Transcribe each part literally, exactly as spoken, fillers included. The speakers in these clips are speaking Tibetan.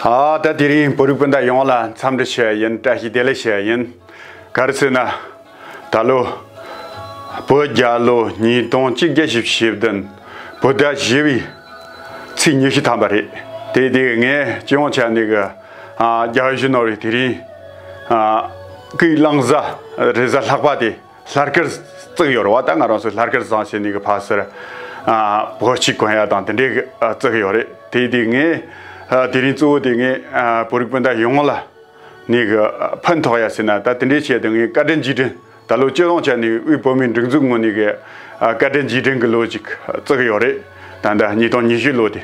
ཨ་ད་དེ་རིང་བོད་རིགས་སྤུན་ཟླ་ཡོངས་ལ་འཚམས་འདྲི་ཞུ་ཡ་ཡིན། བཀྲ་ཤིས་བདེ་ལེགས་ཞུ་ཡ་ཡིན། ག་རེ་ཟེར་ན། ད་ལོ་བོད་རྒྱལ་ལོ་ཉིས་སྟོང་གཅིག་བརྒྱ་བཞི་བཅུ་ཞེ་བདུན། བོད་ཟླ་བཞི་པའི་ཚེས་ཉི་ཤུ་ཐམ་པ་རེད། དེ་དེ་ངས་སྤྱི་ཡོངས་ཆ་ནས་གི་ཨ་རྒྱལ་བ་ཡིད་བཞིན་ནོར་བུའི་དེ་རིང་ཨ་སྐུའི་གླིང་གཟའ་རེས་གཟའ་ལྷག་པ་དེ། ལྷ་སྐལ་བརྩི་གི་ཡོད་རེད་བ། ད་ང་རང་ཚོ་ལྷ་སྐལ་བཟང་བྱས་ནས་གི་ཕ་སར་ཨ་བོད་ཆས་གོན་ཡ་དང་དེ་འདྲའི་གི་ཨ་བརྩི་གི་ཡོད་རེད། དེ་དེ་ངས་ཨ་དེ་རིང་གཙོ་བོ་དེ་ངས་ཨ་བོད་རིགས་སྤུན་ཟླ་ཡོངས་ལ་ནས་གི་ཨ་ཕན་ཐོགས་ཡ་ཟེར་ན། ད་དེ་འདྲའི་ཆེད་དུ་ངས་བཀའ་དྲིན་རྗེས་དྲན། ད་ལོ་སྤྱི་ཡོངས་ཆ་ནས་དབུས་བོད་མིའི་སྒྲིག་འཛུགས་ངོས་ནས་གི་ཨ་བཀའ་དྲིན་རྗེས་དྲན་གི་ལོ་ཅིག་བརྩི་གི་ཡོད་རེད། ད་ལྟ་ཉིས་སྟོང་ཉི་ཤུ་ལོ་དེ་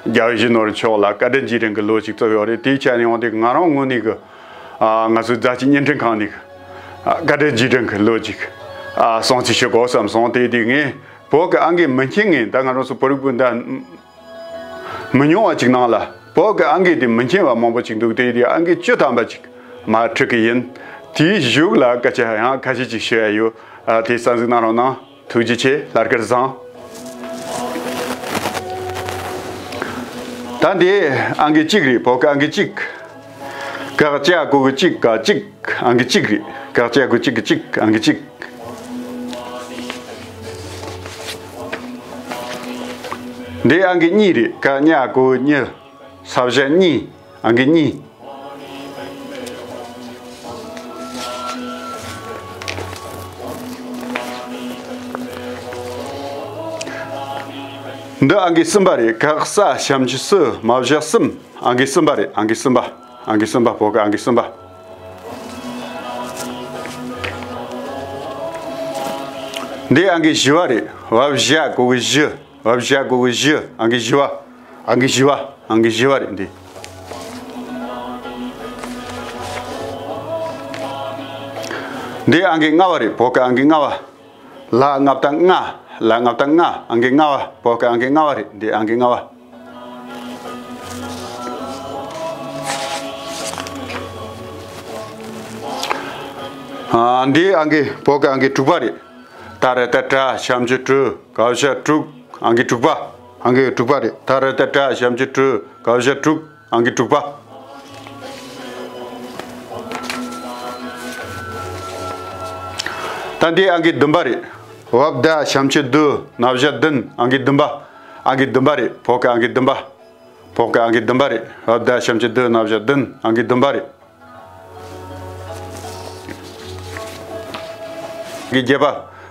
རྒྱལ་བ་ཡིད་བཞིན་ནོར་བུ་མཆོག་ལ་བཀའ་དྲིན་རྗེས་དྲན་གི་ལོ་ཅིག་བརྩི་གི་ཡོད་རེད། དེའི་ཆ་ནས་ཡོང་དུས་ང་རང་ངོས་ནས་གི་ཨ་ང་ཚོའི་རྫ་ཆུ་བརྙན་འཕྲིན་ཁང་ནས་ཨ་བཀའ་དྲིན་རྗེས་དྲན་གྱི་ལོ་གཅིག་ཨ་སྲུང་བརྩི་ཞུ་དགོས་བསམ་སོང་། དེ་དུས་ངས་བོད་ཀྱི་ཨང་ཀི་མི་མཁྱེན་མཁན། ད་ང་རང་ཚོ་བོད་རིགས་སྤུན་ཟླ་མི་ཉུང་བ་ཅིག་ནང་ལ་བོད་ཀྱི་ཨང་ཀི་དེ་མི་མཁྱེན་པ་མང་པོ་ཅིག་འདུག་དེ་དུས་ཨང་ཀི་བཅུ་ཐམ་པ་ཅིག་མར་འབྲི་གི་ཡིན། དེའི་གཞུག་ལ་སྐད་ཆ་ཡང་ཁ་ཤས་ཅིག་ཞུ་ཡ་ཡོད། ཨ་དེ་གསན་གཟིགས་གནང་རོགས་གནང་། ཐུགས་རྗེ་ཆེ། ལྷ་སྐལ་བཟང་། ད་འདི་ཨང་ཀི་གཅིག་རེད། བོད་ཀྱི་ཨང་ཀི་གཅིག་ཀ་ཅ་གི་གུ་གཅིག་ཀ་གཅིག་ཨང་ཀི་གཅིག་རེད། ཀ་ཅ་གི་གུ་གཅིག་གཅིག་ཨང་ཀི་གཅིག་འདི་ཨང་ཀི་གཉིས་རེད། ཀ་ཉ་གི་གུ་གཉིས། ས་བཞག་གཉིས། ཨང་ཀི་གཉིས། འདི་ཨང་ཀི་གསུམ་པ་རེད། ཀ་ས་ཞབས་ཀྱུ་སུ་མ་བཞག་གསུམ། ཨང་ཀི་གསུམ་པ་རེད། ཨང་ཀི་གསུམ་པ། ཨང་ཀི་གསུམ་པ། བོད་ཀྱི་ཨང་ཀི་གསུམ་པ། འདི་ཨང་ཀི་བཞི་པ་རེད། བ་བཞག་གི་གུ་བཞི། བ་བཞག་གི་གུ་བཞི། ཨང་ཀི་བཞི་པ། ཨང་ཀི་བཞི་པ། ཨང་ཀི་བཞི་པ་རེད་འདི། འདི་ཨང་ཀི་ལྔ་པ་རེད། བོད་ཀྱི་ཨང་ཀི་ལྔ་པ། ལ་ལྔ་བཏགས་ལྔ། ལ་ལྔ་བཏགས་ལྔ། ཨང་ཀི་ལྔ་པ། བོད་ཀྱི་ཨང་ཀི་ལྔ་པ་རེད། འདི་ཨང་ཀི་ལྔ་པ། ཨ་འདི་ཨང་ཀི་བོད་ཀྱི་ཨང་ཀི་དྲུག་པ་རེད། ཏ་ར་ཏ་ཏྲ་ཞབས་ཀྱུ་ཏྲུ་ག་བཞག་དྲུག་ཨང་ཀི་དྲུག་པ། ཨང་ཀི་དྲུག་པ་རེད། ཏ་ར་ཏ་ཏྲ་ཞབས་ཀྱུ་ཏྲུ་ག་བཞག་དྲུག་ཨང་ཀི་དྲུག་པ། ད་འདི་ཨང་ཀི་བདུན་པ་རེད། བ་བདག་ཞབས་ཀྱུ་བདུ་ན་བཞག་བདུན། ཨང་ཀི་བདུན་པ། ཨང་ཀི་བདུན་པ་རེད། བོད་ཀྱི་ཨང་ཀི་བདུན་པ། བོད་ཀྱི་ཨང་ཀི་བདུན་པ་རེད། བ་བདག་ཞབས་ཀྱུ་བདུ་ན་བཞག་བདུན། ཨང་ཀི་བདུན་པ་རེད། ཨང་ཀི་བརྒྱད་པ།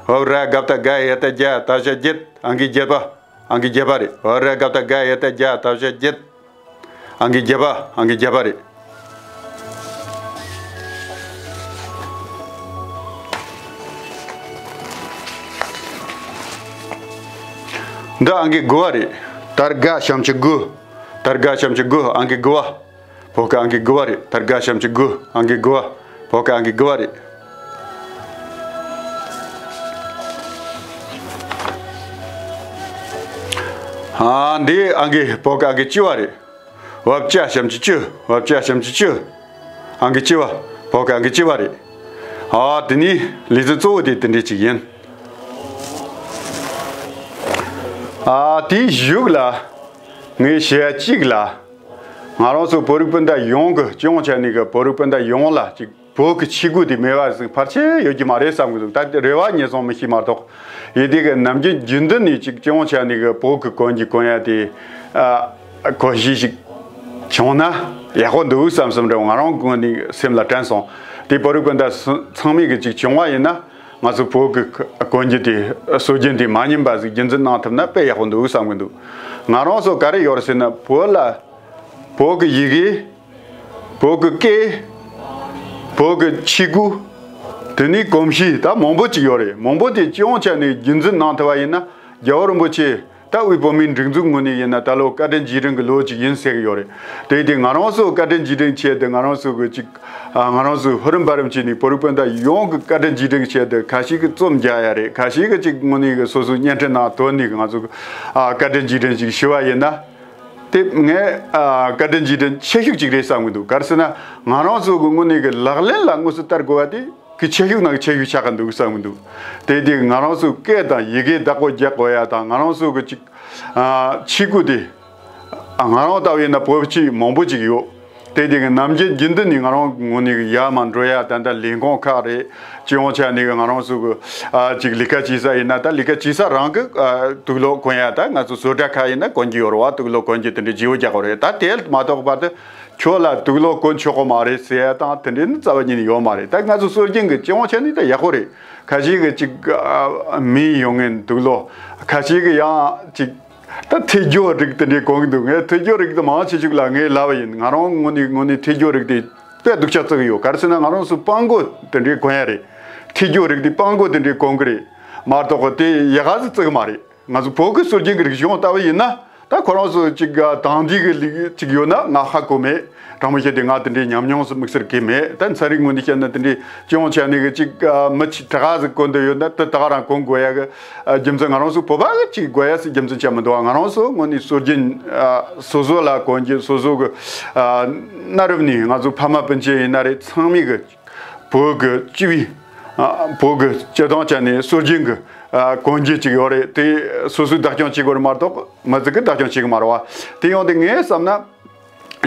བ་ར་ག་བཏགས་རྒ་ཡ་བཏགས་རྒྱ་ད་བཞག་བརྒྱད། ཨང་ཀི་བརྒྱད་པ། ཨང་ཀི་བརྒྱད་པ་རེད། བ་ར་ག་བཏགས་རྒ་ཡ་བཏགས་རྒྱ་ད་བཞག་བརྒྱད། ཨང་ཀི་བརྒྱད་པ། ཨང་ཀི་བརྒྱད་པ་རེད། འདི་ཨང་ཀི་དགུ་པ་རེད། ཏ་ར་ག་ཞབས་ཀྱུ་དགུ། ཏ་ར་ག་ཞབས་ཀྱུ་དགུ། ཨང་ཀི་དགུ་པ། བོད་ཀྱི་ཨང་ཀི་དགུ་པ་རེད། ཏ་ར་ག་ཞབས་ཀྱུ་དགུ། ཨང་ཀི་དགུ་པ། བོད་ཀྱི་ཨང་ཀི་དགུ་པ་རེད། ཨ་འདི་ཨང་ཀི་བོད་ཀྱི་ཨང་ཀི་བཅུ་པ་རེད། བ་བཅའ་ཞབས་ཀྱུ་བཅུ། བ་བཅའ་ཞབས་ཀྱུ་བཅུ། ཨང་ཀི་བཅུ་པ། བོད་ཀྱི་ཨང་ཀི་བཅུ་པ་རེད། ཨ་དེ་ནི་ལེ་ཚན་གཙོ་བོ་དེ་དེ་འདྲས་ཅིག་ཡིན། ཨ་དེའི་གཞུག་ལ་ངས་ཞུ་ཡ་གཅིག་ལ། ང་རང་ཚོ་བོད་རིགས་སྤུན་ཟླ་ཡོངས་ཀྱི་སྤྱི་ཡོངས་ཆ་ནས་ཀྱི་བོད་རིགས་སྤུན་ཟླ་ཡོངས་ལ་ཅིག་བོད་ཀྱི་ཆས་གོས་དེ་མེད་པ་ཟིག་ཕལ་ཆེར་ཡོད་ཀྱི་མ་རེད་བསམ་གྱི་འདུག་ད་རེ་བ་ངེས་སོང་མི་ཤེས་མ་གཏོགས། ཡིན་དེ་གི་ནམ་རྒྱུན་རྒྱུན་དུ་ནས་ཅིག་སྤྱི་ཡོངས་ཆ་ནས་ཀྱི་བོད་ཀྱི་གོན་རྒྱུ་གོན་ཡ་དེ་ཨ་གོ་གཞི་ཞིག་བྱུང་ན་ཡག་པོ་འདུག་བསམ་བསམ་རེད། ང་རང་ངོས་ནས་སེམས་ལ་དྲན་སོང་། དེ་བོད་རིགས་སྤུན་ཟླ་ཚང་མས་ཀྱི་ཅིག་བྱུང་བ་ཡིན་ན། ང་ཚོ་བོད་ཀྱི་གོན་རྒྱུ་དེ་སྲོལ་རྒྱུན་དེ་མ་ཉམས་པ་ཟིག་རྒྱུན་འཛིན་གནང་ཐུབ་ན་དཔེ་ཡག་པོ་འདུག་བསམ་གྱི་འདུག་ང་རང་ཚོ་ག་རེ་ཡོད་རེད་ཟེར་ན། བོད་ལ་བོད་ཀྱི་ཡི་གེ། བོད་ཀྱི་སྐད། བོད་ཀྱི་ཆས་གོས། དེ་ནས་གོམས་གཤིས་ད་མང་པོ་ཅིག་ཡོད་རེད། མང་པོ་དེ་སྤྱི་ཡོངས་ཆ་ནས་རྒྱུན་འཛིན་གནང་ཐུབ་པ་ཡིན་ན། རྒྱལ་བ་རིན་པོ་ཆེ་ད་དབུས་བོད་མིའི་སྒྲིག་འཛུགས་ངོས་ནས་ཡིན་ན་ད་ལོ་བཀའ་དྲིན་རྗེས་དྲན་གྱི་ལོ་གཅིག་ཡིན་ཟེར་གྱི་ཡོད་རེད། དེ་དེ་ང་རང་ཚོ་བཀའ་དྲིན་རྗེས་དྲན་ཆེད་དུ་ང་རང་ཚོ་གི་ཅིག་ཨ་ང་རང་ཚོའི་ཧུ་རུ་འབའ་རིམ་བྱས་ནས་བོད་རིགས་སྤུན་ཟླ་ཡོངས་ཀྱི་བཀའ་དྲིན་རྗེས་དྲན་གྱི་ཆེད་དུ་ཁ་ཤས་ཀྱིས་རྩོམ་རྒྱག་ཡ་རེད། ཁ་ཤས་ཀྱིས་ཅིག་དངོས་གནས་ཀྱི་སོ་སོའི་བརྙན་འཕྲིན་ནང་བཏོན་ནས་ང་ཚོ་ཨ་བཀའ་དྲིན་རྗེས་དྲན་ཅིག་ཞུ་བ་ཡིན་ན། དེ་ངས་ཨ་བཀའ་དྲིན་རྗེས་དྲན་ཆེ་ཤོས་ཅིག་རེད་བསམ་གྱི་འདུག་ག་རེ་ཟེར་ན། ང་རང་ཚོ་གི་དངོས་གནས་ཀྱི་ལག་ལེན་ལ་དངོས་སུ་བསྟར་དགོས་པ་དེ་གི་ཆེ་ཤོས་ནང་གི་ཆེ་ཤོས་ཆགས་ཀྱི་འདུག་བསམ་གྱི་འདུག་དེ་དེ་ང་རང་ཚོའི་སྐད་དང་ཡི་གེ་བདག་པོ་རྒྱག་དགོས་ཡ་དང་། ང་རང་ཚོ་གི་ཅིག་ཨ་ཆས་གོས་དེ་ ང་རང་ལྟ་བུ་ཡིན་ན་བོད་ཕྱི་མང་པོ་ཅིག་ཡོད། དེ་དེ་གི་ནམ་རྒྱུན་རྒྱུན་དུ་ནས་ང་རང་ངོས་ནས་ཡར་མར་འགྲོ་ཡ། ད་ལྟ་ལས་ཁུངས་ཁག་རེད། སྤྱི་ཡོངས་ཆ་ནས་ང་རང་ཚོ་གི་ཨ་ཅིག་ལས་ཀ་བྱེད་ས་ཡིན་ན། ད་ལས་ཀ་བྱེད་ས་རང་གི་ཨ་དུག་ལོག་གོན་ཡ། ད་ང་ཚོ་བཟོ་གྲྭ་ཁག་ཡིན་ན་གོན་གྱི་ཡོད་རེད་བ། དུག་ལོག་གོན་གྱི་དེ་འདྲའི་བརྗེ་པོ་རྒྱག་དགོས་རེད། ད་དེ་མ་གཏོགས་པར་དུ་ཁྱོད་ལ་དུག་ལོག་གོན་ཆོག་གི་མ་རེད་ཟེར་ཡ་དང་དེ་འདྲའི་ནི་རྩ་བ་ཉིད་ནས་ཡོད་མ་རེད། ད་ང་ཚོ་སྲོལ་རྒྱུན་གི་སྤྱི་ཡོངས་ཆ་ནས་ད་ཡག་པོ་རེད། ཁ་ཤས་གི་ཅིག་ཨ་མི་ཡོང་ངན་དུག་ལོག་ཁ་ཤས་གི་ཡང་ཅིག་ད་ཐེ་རྒྱུ་རིགས་དེ་འདྲའི་གོན་གི་འདུག་ངས་ཐེ་རྒྱུ་རིགས་དེ་མང་ཆེ་ཤོས་ལ་ངས་ལབ་པ་ཡིན། ང་རང་ངོས་ནས་ངོས་ནས་ཐེ་རྒྱུ་རིགས་དེ་དཔེ་སྡུག་ཅག་བརྩི་གི་ཡོད། ག་རེ་ཟེར་ན་ང་རང་ཚོ་སྤང་གོ་དེ་འདྲའི་གོན་ཡ་རེད། ཐེ་རྒྱུ་རིགས་དེ་སྤང་གོ་དེ་འདྲའི་གོན་གི་རེད། མ་གཏོགས་དེ་ཡག་ག་ཟིག་བརྩི་གི་མ་རེད། ང་ཚོ་བོད་ཀྱི་སྲོལ་རྒྱུན་གྱི་རིག་གཞུང་ལྟ་བུ་ཡིན་ན། ད་ཁོ་རང་ཚོ་ཅིག་དང་འདི་གི་ལུགས་ཅིག་ཡོད་ན་ང་ཧ་གོ་མེད། དྲང་མོ་བཤད་དེ་ང་དེ་འདྲའི་ཉམས་མྱོང་ཟིག་དམིགས་བསལ་གི་མེད། ད་ཚན་རིག་ངོས་ནས་བཤད་ན་དེ་འདྲའི་སྤྱི་ཡོངས་ཆ་ནས་གི་ཅིག་མི་ཆེ་དྲག་ག་ཟིག་གོན་འདོད་ཡོད་ན་དེ་ད་ག་རང་གོན་དགོས་ཡ་གི་རྒྱུ་མཚན། ང་རང་ཚོ་བོད་པ་གི་ཅིག་དགོས་ཡ་ཟིག་རྒྱུ་མཚན་ཆགས་མི་འདུག་ང་རང་ཚོ་ངོས་ནས་སྲོལ་རྒྱུན་སོ་སོ་ལ་གོན་རྒྱུ། སོ་སོ་གི་གནའ་རབས་ནས་ང་ཚོ་ཕ་མ་སྤུན་མཆེད་ཡིན་ན་རེད། ཚང་མས་གི་བོད་ཀྱི་སྤྱི་པའི་ཨ་བོད་ཀྱི་སྤྱི་དང་བཅས་ནས་སྲོལ་རྒྱུན་གྱི་ཨ་གོན་རྒྱུ་ཅིག་ཡོད་རེད། དེ་སོ་སོས་བདག་སྐྱོང་བྱེད་དགོས་རེད་མ་གཏོགས་མི་ཟིག་གིས་བདག་སྐྱོང་བྱེད་གི་མ་རེད་བ། དེ་ཡོང་དུས་ངས་བསམ་ན་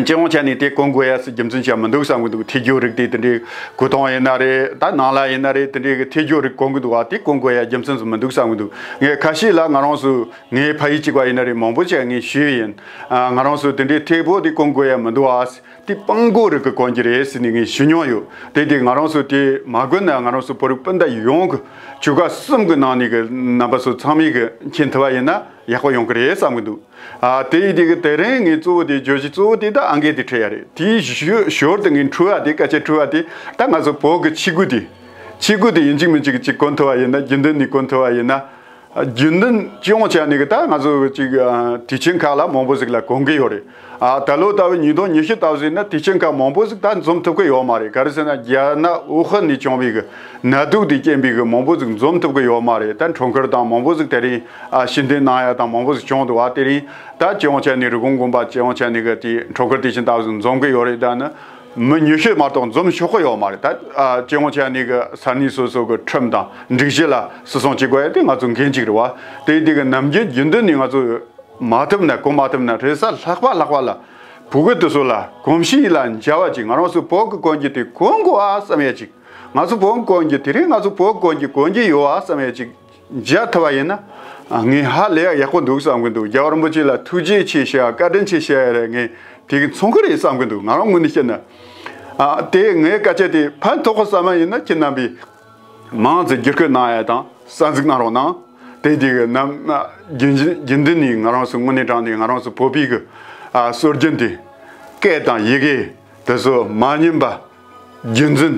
སྤྱི་ཡོངས་ཆ་ནས་དེ་གོན་དགོས་ཡ་སི་རྒྱུ་མཚན་ཅང་མི་འདུག་བསམ་གི་འདུག་ཐེ་རྒྱུ་རིགས་དེ་དེ་འདྲའི་གོས་ཐུང་ཡིན་ན་རེད། ད་ནང་ལ་ཡིན་ན་རེད། དེ་འདྲའི་གི་ཐེ་རྒྱུ་རིགས་གོན་གི་འདུག་བ། དེ་གོན་དགོས་ཡ་རྒྱུ་མཚན་ཟིག་མི་འདུག་བསམ་གི་འདུག་ངས་ཁ་ཤས་ལ་ང་རང་ཚོ་ངའི་ཕ་ཡུལ་གཅིག་པ་ཡིན་ན་རེད། མང་པོ་ཅིག་ངས་ཞུས་ཡིན། ཨ་ང་རང་ཚོ་དེ་འདྲའི་ཐེ་པོ་དེ་གོན་དགོས་ཡ་མི་འདུག་ཨ། དེ་སྤང་གོ་རིགས་ཀྱི་གོན་རྒྱུ་རེད་ཟེར་ནས་ངས་ཞུ་མྱོང་ཡོད། དེ་དེ་ང་རང་ཚོ་དེ་མ་གོན་ན་ང་རང་ཚོ་བོད་རིགས་སྤུན་ཟླ་ཡོངས་ཀྱི་ཆོལ་ཁ་གསུམ་གྱི་ནང་ནས་ཀྱི་རྣམ་པ་ཚོ་ཚང་མས་ཀྱི་མཁྱེན་ཐུབ་པ་ཡིན་ན་ཡག་པོ་ཡོང་གི་རེད་བསམ་གྱི་འདུག་ཨ་དེ་ཡིན་དེ་གི་དེ་རིང་ངས་གཙོ་བོ་དེ་བརྗོད་གཞི་གཙོ་བོ་དེ་ད་ཨང་ཀི་དེ་འཁྲིད་ཡ་རེད། དེའི་ཞོ་ཞོར་དུ་ངས་འཁྲུལ་བ་དེ་སྐད་ཆ་འཁྲུལ་བ་དེ་ད་ང་ཚོ་བོད་ཀྱི་ཆས་གོས་དེ། ཆས་གོས་དེ་ཡིན་གཅིག་མིན་གཅིག་ཅིག་གོན་ཐུབ་པ་ཡིན་ན། རྒྱུན་ལྡན་ནས་གོན་ཐུབ་པ་ཡིན་ན། རྒྱུན་ལྡན་སྤྱི་ཡོངས་ཆ་ནས་གི་ད་ང་ཚོ་ཅིག་ཨ་དུས་ཆེན་ཁག་ལ་མང་པོ་ཟིག་ལ་གོན་གི་ཡོད་རེད། ཨ་ད་ལོ་ལྟ་བུ་ཉིས་སྟོང་ཉི་ཤུ་ལྟ་བུ་ཟིག་ན་དུས་ཆེན་ཁག་མང་པོ་ཟིག་ད་འཛོམས་ཐུབ་གི་ཡོད་མ་རེད། ག་རེ་ཟེར་ན་རྒྱ་ནག་ཝུ་ཧན་ནས་བྱུང་བའི་གི་ནད་དུག་དེ་རྐྱེན་པས་གི་མང་པོ་ཟིག་འཛོམས་ཐུབ་གི་ཡོད་མ་རེད། ད་འཁྲུངས་སྐར་དང་མང་པོ་ཟིག་དེ་རིང་ཨ་ཕྱིར་འཐེན་གནང་ཡ་དང་མང་པོ་ཟིག་བྱུང་འདུག་བ། དེ་རིང་ད་སྤྱི་ཡོངས་ཆ་ནས་རི་ཀོན་དགོན་པ་སྤྱི་ཡོངས་ཆ་ནས་གི་དེ་འཁྲུངས་སྐར་དུས་ཆེན་ལྟ་བུ་ཟིག་འཛོམས་གི་ཡོད་རེད། ད་ནི། མི་ཉི་ཤུ་མ་གཏོགས་འཛོམས་ཆོག་གི་ཡོད་མ་རེད། ད་ཨ་སྤྱི་ཡོངས་ཆ་ནས་གི་ས་གནས་སོ་སོ་གི་ཁྲིམས་དང་སྒྲིག་གཞི་ལ་བརྩི་སྲུང་བྱེད་དགོས་ཡ་དེ་ང་ཚོ་འགན་གཅིག་རེད་བ། དེ་དེ་གི་ནམ་རྒྱུན་རྒྱུན་ལྡན་ནས་ང་ཚོ་མ་ཐུབ་ན་གོ་མ་ཐུབ་ན་རེས་གཟའ་ལྷག་པ་ལྷག་པ་ལ་ཕྲུ་གུ་དེ་ཚོ་ལ་གོམས་གཤིས་ལ་འཇགས་པ་ཅིག་ང་རང་ཚོ་བོད་གི་གོན་རྒྱུ་དེ་གོན་དགོས་ཨ་བསམ་ཡ་ཅིག་ང་ཚོ་བོད་གི་གོན་རྒྱུ་དེ་རིང་ང་ཚོ་བོད་གི་གོན་རྒྱུ་གོན་རྒྱུ་ཡོད་ཨ་བསམ་ཡ་ཅིག་མཇལ་ཐུབ་པ་ཡིན་ན་ངས་ཧ་ལས་ཡག་པོ་འདུག་བསམ་གི་འདུག་རྒྱལ་བ་རིན་པོ་ཆེ་ལ་ཐུགས་རྗེ་ཆེ་ཞུ་ཡ་བཀའ་དྲིན་ཆེ་ཞུ་ཡ་རེད། ངས་དེ་གི་མཚོན་གི་རེད་བསམ་གི་འདུག་ང་རང་ངོས་ནས་བཤད་ན། ཨ་དེ་ངའི་སྐད་ཆ་དེ་ཕན་ཐོགས་གི་བསམ་པ་ཡིན་ན་ཁྱེད་རྣམ་པས་མང་ཙམ་བསྒྱུར་བཀོད་གནང་ཡ་དང་གསན་གཟིགས་གནང་རོགས་གནང་། དེ་དེ་གི་ནམ་རྒྱུན་རྒྱུན་ལྡན་ནས་ང་རང་ཚོ་དངོས་གནས་དྲང་གནས་ང་རང་ཚོ་བོད་པའི་གི་ཨ་སྲོལ་རྒྱུན་དེ་སྐད་དང་ཡི་གེ་དེ་ཚོ་མ་ཉམས་པ། རྒྱུན་འཛིན།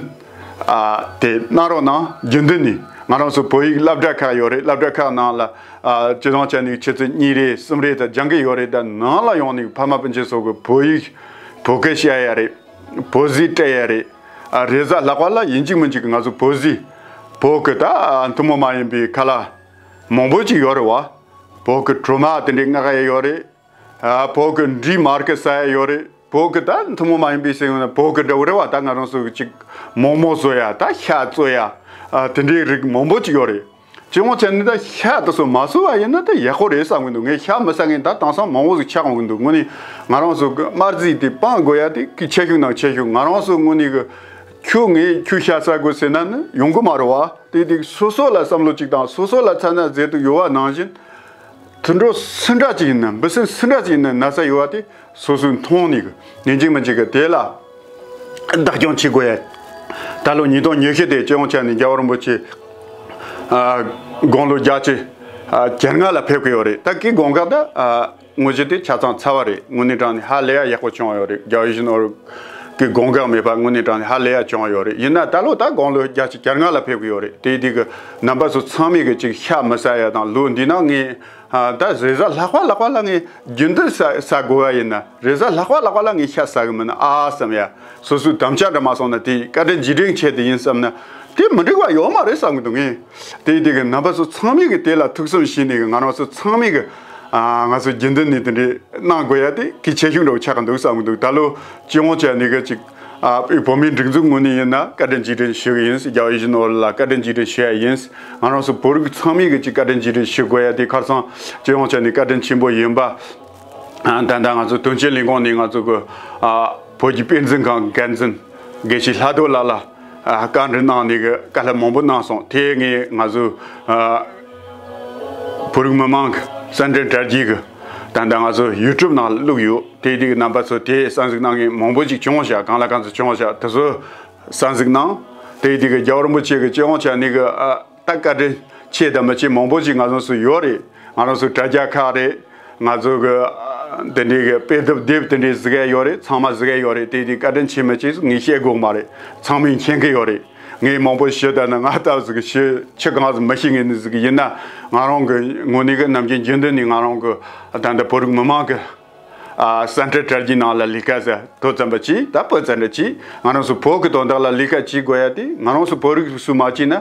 ཨ་དེ་གནང་རོགས་གནང་། རྒྱུན་ལྡན་ནས་ང་རང་ཚོ་བོད་ཡིག་སློབ་གྲྭ་ཁག་ཡོད་རེད། སློབ་གྲྭ་ཁག་ནང་ལ་ཨ་སྤྱི་བཏང་བྱས་ནས་ཆུ་ཚོད་གཉིས་རེ་གསུམ་རེ་དང་སྦྱང་གི་ཡོད་རེད། ད་ནང་ལ་ཡོང་ནས་ཕ་མ་སྤུན་མཆེད་ཚོ་གི་བོད་ཡིག་བོད་སྐད་བཤད་ཡ་རེད། བོད་ཟས་སྤྲད་ཡ་རེད། ཨ་རེས་གཟའ་ལྷག་པ་ལ་ཡིན་གཅིག་མིན་གཅིག་ང་ཚོ་བོད་ཟས། བོད་གི་ད་ཨ་ཐུན་མོང་མ་ཡིན་པའི་ཁ་ལག་མང་པོ་ཅིག་ཡོད་རེད་བ། བོད་གི་གྲོ་མ་དེ་འདྲའི་མངག་ཡ་ཡོད་རེད། ཨ་བོད་གི་འབྲས་མར་གི་ཟ་ཡ་ཡོད་རེད། བོད་གི་ད་ཐུན་མོང་མ་ཡིན་པའི་ཟས་ཡོད་ན་བོད་གི་འདྲ་བོ་རེད་བ། ད་ང་རང་ཚོ་གི་ཅིག་མོག་མོག་བཟོ་ཡ། ད་ཤ་བཙོ་ཡ། ཨ་དེ་འདྲའི་རིགས་མང་པོ་ཅིག་ཡོད་རེད། སྤྱི་ཡོངས་ཆ་ནས་ད་ཤ་དེ་ཚོ་མ་བཟོ་བ་ཡིན་ན་ད་ཡག་པོ་རེད་བསམ་གི་འདུག་ངས་ཤ་མི་ཟ་མཁན་ད་དེང་སང་མང་བོ་ཟིག་ཆགས་འོང་གི་འདུག་དངོས་གནས་ང་རང་ཚོ་གི་དམར་ཟས་དེ་སྤང་དགོས་ཡ་དེ་གི་ཆེ་ཤོས་ནང་ཆེ་ཤོས། ང་རང་ཚོ་དངོས་གནས་གི་ཁྱོད་ངས་ཁྱོད་ཤ་ཟ་དགོས་ཟེར་ན་ནི་ཡོང་གི་མ་རེད་བ། དེ་དེ་སོ་སོ་ལ་བསམ་བློ་གཅིག་དང་སོ་སོ་ལ་ཚ་ན་ཟེར་དུ་ཡོད་བ་ནང་བཞིན། དུད་འགྲོ་སུ་འདྲ་ཅིག་ཡིན་ན་འབུ་སྲིན་སུ་འདྲ་ཅིག་ཡིན་ན་ན་ཚ་ཡོད་བ་དེ་སོ་སོས་མཐོང་ནས་གི་ཉིན་གཅིག་མིན་གཅིག་གི་དེ་ལ་བདག་སྐྱོང་བྱེད་དགོས་ཡ། ད་ལོ་ཉིས་སྟོང་ཉི་ཤུ་དེ་སྤྱི་ཡོངས་ཆ་ནས་རྒྱལ་བ་རིན་པོ་ཆེ་ཨ་དགུང་ལོ་བརྒྱད་ཅུ་ཨ་གྱ་ལྔ་ལ་ཕེབས་གི་ཡོད་རེད། ད་གི་དགོངས་དག་ད་ཨ་དངོས་གཞི་དེ་ཆ་ཚང་ཚར་བ་རེད། དངོས་གནས་དྲང་ནས་ཧ་ལས་ཡ་ཡག་པོ་བྱུང་བ་ཡོད་རེད། རྒྱལ་བ་ཡིད་བཞིན་ནོར་བུ་གི་དགོངས་དག་མེད་པ་དངོས་གནས་དྲང་ནས་ཧ་ལས་ཡ་བྱུང་བ་ཡོད་རེད། ཡིན་ན་ད་ལོ་ད་དགུང་ལོ་བརྒྱད་ཅུ་གྱ་ལྔ་ལ་ཕེབས་གི་ཡོད་རེད། དེ་དེ་གི་རྣམ་པ་ཚོ་ཚང་མས་གི་ཅིག་ཤ་མི་ཟ་ཡ་དང་། ལོ་འདི་ན་ངས་ཨ་ད་རེས་གཟའ་ལྷག་པ་ལྷག་པ་ལ་ངས་རྒྱུན་དུ་ཟ་ཟ་དགོས་པ་ཡིན་ན། རེས་གཟའ་ལྷག་པ་ལྷག་པ་ལ་ངས་ཤ་ཟ་གི་མིན་ན་ཨ་བསམ་ཡ། སོ་སོའི་དམ་བཅའ་འདྲ་མ་སོང་ན་དེ་བཀའ་དྲིན་རྗེས་དྲན་ཆེད་དུ་ཡིན་བསམ་ན་དེ་མི་འགྲིག་པ་ཡོད་མ་རེད་བསམ་གི་འདུག་ངས་དེ་དེ་གི་རྣམ་པ་ཚོ་ཚང་མས་གི་དེ་ལ་ཐུགས་བསམ་བཞེས་ནས་གི་ང་རང་ཚོ་ཚང་མས་གི་ཨ་ང་ཚོ་རྒྱུན་དུ་ནས་དེ་འདྲའི་གནང་དགོས་ཡ་དེ་གལ་ཆེ་ཤོས་འདྲ་བོ་ཆགས་གི་འདུག་བསམ་གི་འདུག་ད་ལོ་སྤྱི་ཡོངས་ཆ་ནས་གི་ཅིག་ཨ་བོད་མིའི་སྒྲིག་འཛུགས་ངོས་ནས་ཡིན་ན་བཀའ་དྲིན་རྗེས་དྲན་ཞུ་གི་ཡིན། རྒྱལ་བ་ཡིད་བཞིན་ནོར་བུ་ལ་བཀའ་དྲིན་རྗེས་དྲན་ཞུ་ཡ་ཡིན། ང་རང་ཚོ་བོད་རིགས་ཚང་མས་གི་ཅིག་བཀའ་དྲིན་རྗེས་དྲན་ཞུ་དགོས་ཡ་དེ་ཁ་སང་སྤྱི་ཡོངས་ཆ་ནས་བཀའ་དྲིན་ཆེན་པོ་ཡིན་པ། ད་ལྟ་ང་ཚོ་དོན་གཅོད་ལས་ཁུངས་ནས་ང་ཚོ་གི་ཨ་བོད་ཀྱི་དཔེ་མཛོད་ཁང་འགན་འཛིན་དགེ་བཤེས་ལྷ་རྡོར་ལགས་ལ་ཨ་བཀའ་འདྲི་གནང་ནས་གི་བཀའ་སློབ་མང་པོ་གནང་སོང་། དེ་ངས་ང་ཚོ་ཨ་བོད་རིགས་མི་མང་གི་གསར་འགྲེལ་དྲ་རྒྱའི་གི་ད་ལྟ་ང་ཚོ་ཡུ་ཊུབ་ནང་བླུགས་ཡོད། དེ་དུས་རྣམ་པ་ཚོ་དེ་གསན་གཟིགས་གནང་མཁན་མང་པོ་ཅིག་བྱུང་ཤག་གང་ལ་གང་འཚམ་བྱུང་ཤག་དེ་ཚོ་གསན་གཟིགས་གནང་། དེ་དུས་གི་རྒྱལ་བ་རིན་པོ་ཆེ་གི་སྤྱི་ཡོངས་ཆ་ནས་གི་ཨ་ད་བཀའ་དྲིན་ཆེ་དང་མི་ཆེ་མང་པོ་ཞིག་ང་རང་ཚོ་ཡོད་རེད། ང་རང་ཚོ་དྲ་རྒྱ་ཁག་རེད། ང་ཚོ་གི་ཨ་དེ་འདྲའི་གི་དཔེ་དེབ་དེབ་དེ་འདྲའི་གཟིགས་ཡ་ཡོད་རེད། ཚང་མ་གཟིགས་ཡ་ཡོད་རེད། དེ་དུས་བཀའ་དྲིན་ཆེ་མི་ཆེ་ངས་བཤད་དགོས་མ་རེད། ཚང་མས་མཁྱེན་གི་ཡོད་རེད། ངས་མང་པོ་ཞུ་ད་ན་ང་ལྟ་བུ་ཞིག་གི་ཞུ་ཆི་གང་ཟིག་མི་ཤེས་ངེས་ནི་ཟིག་ཡིན་ན། ང་རང་གི་ངོས་ནས་གི་ནམ་རྒྱུན་རྒྱུན་ལྡན་ནས་ང་རང་གི་ད་ལྟ་བོད་རིགས་མི་མང་གི་ཨ་གསར་འགྲེལ་དྲ་རྒྱའི་ནང་ལ་ལས་ཀ་ཟེར་དོ་ཙམ་པ་ཅིག་ད་པོ་ཙམ་འདྲ་ཅིག་ང་རང་ཚོ་བོད་ཀྱི་དོན་དག་ལ་ལས་ཀ་བྱེད་དགོས་ཡ་དེ་ང་རང་ཚོ་བོད་རིགས་སུ་མ་བྱས་ན་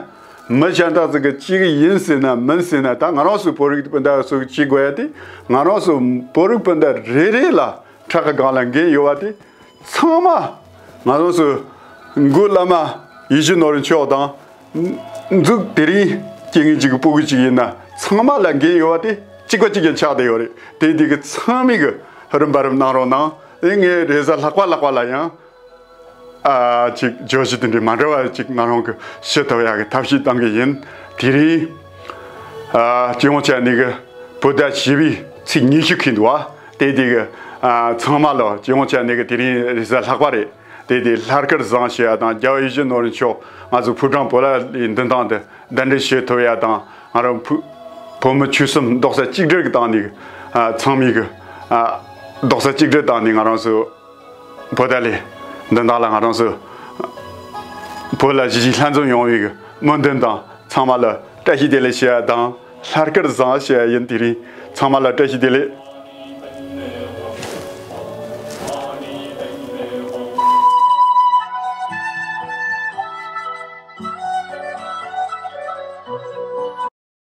མི་གཞན་དག་ཅིག་གི་ཅིག་ཡིན་ཟེར་ན་མིན་ཟེར་ན། ད་ང་རང་ཚོ་བོད་རིགས་སྤུན་ཟླ་ཚོ་བྱེད་དགོས་ཡ་དེ་ང་རང་ཚོ་བོད་རིགས་སྤུན་ཟླ་རེ་རེ་ལ་ཕྲག་གི་སྒང་ལ་འགན་ཡོད་པ་དེ་ཚང་མ་ང་རང་ཚོ་མགོ་བླ་མ་ཡིད་བཞིན་ནོར་བུ་མཆོག་དང་། མཛུབ་དེ་རིང་སྐྱེ་ངེས་ཅིག་གི་སྤུ་གུ་ཅིག་ཡིན་ན་ཚང་མ་ལ་འགན་ཡོད་པ་དེ་གཅིག་པ་གཅིག་རྐྱང་ཆགས་བསྡད་ཡོད་རེད། དེ་དེ་གི་ཚང་མས་གི་རིམ་པ་རིམ་གནང་རོགས་གནང་། ཨེ་ངས་རེས་གཟའ་ལྷག་པ་ལྷག་པ་ལ་ཡང་ཨ་ཅིག་བརྗོད་གཞི་དེ་འདྲའི་མ་འདྲ་བ་ཅིག་ང་རང་གི་ཞུ་ཐུབ་ཡག་གི་ཐབས་ཤེས་གཏང་གི་ཡིན། དེ་རིང་ཨ་སྤྱི་ཡོངས་ཆ་ནས་གི་བོད་ཟླ་བཞི་པའི་ཚེས་ཉི་ཤུ་འཁེལ་འདུག་བ། དེ་དེ་གི་ཨ་ཚང་མ་ལ་སྤྱི་ཡོངས་ཆ་ནས་གི་དེ་རིང་རེས་གཟའ་ལྷག་པ་རེད། དེ་དེ་ལྷག་དཀར་བཟང་ཞུ་ཡ་དང་རྒྱལ་བ་ཡིད་བཞིན་ནོར་བུ་མཆོག་ང་ཚོ་ཕོ་བྲང་བོད་ལ་ལའི་མདུན་ཐང་དུ་གདན་འདྲེན་ཞུ་ཐུབ་ཡ་དང་། ང་རང་བོ་བོད་མི་ཆོལ་གསུམ་རྡོག་རྩ་གཅིག་སྒྲིལ་གྱི་སྟེང་ནས་ཨ་ཚང་མས་གི་ཨ་རྡོག་རྩ་གཅིག་སྒྲིལ་སྟེང་ནས་ང་རང་ཚོ་བོད་ཟླ་ལའི་མདུན་ཐང་ལ་ང་རང་ཚོ་བོད་ལ་གཞིས་བྱེས་ལྷན་འཛོམས་ཡོང་བའི་གི་སྨོན་འདུན་དང་ཚང་མ་ལ་བཀྲ་ཤིས་བདེ་ལེགས་ཞུ་ཡ་དང་ལྷག་དཀར་བཟང་ཞུ་ཡ་ཡིན། དེ་རིང་ཚང་མ་ལ་བཀྲ་ཤིས་བདེ་ལེགས།